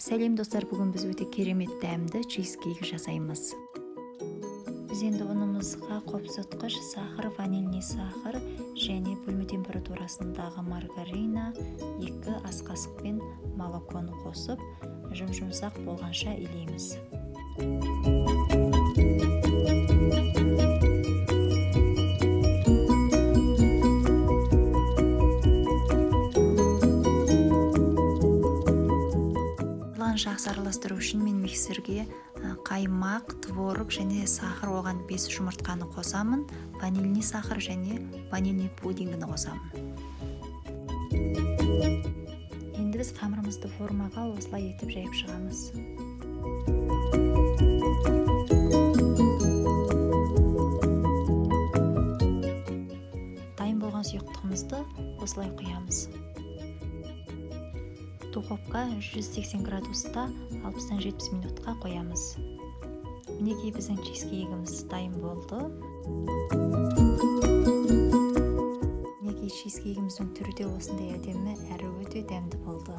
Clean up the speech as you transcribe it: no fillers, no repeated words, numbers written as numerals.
Сәлем, достар! Бүгін біз өте керемет дәмді чизкейк жасаймыз. Біз енді ұнымызға қопсытқыш, сахар, ванильный сахар және бөлме температурасындағы маргарина, 2 ас қасықпен молоконы қосып, жұм-жұмсақ болғанша илейміз. Жақсы араластыру үшін мен миксерге қаймақ, творог және сахар, оған 5 жұмыртқаны қосамын, ванильный сахар және ванильный пудингіні қосамын. Енді біз қамырымызды формаға осылай етіп жайып шығамыз. Дайын болған сұйықтығымызды осылай құямыз. Духовка 180 градуста 60-70 минутқа қоямыз. Мінекей, біздің чизкейгіміз дайын болды. Мінекей, чизкейгіміздің түрі де осындай әдемі әрі өте дәмді болды.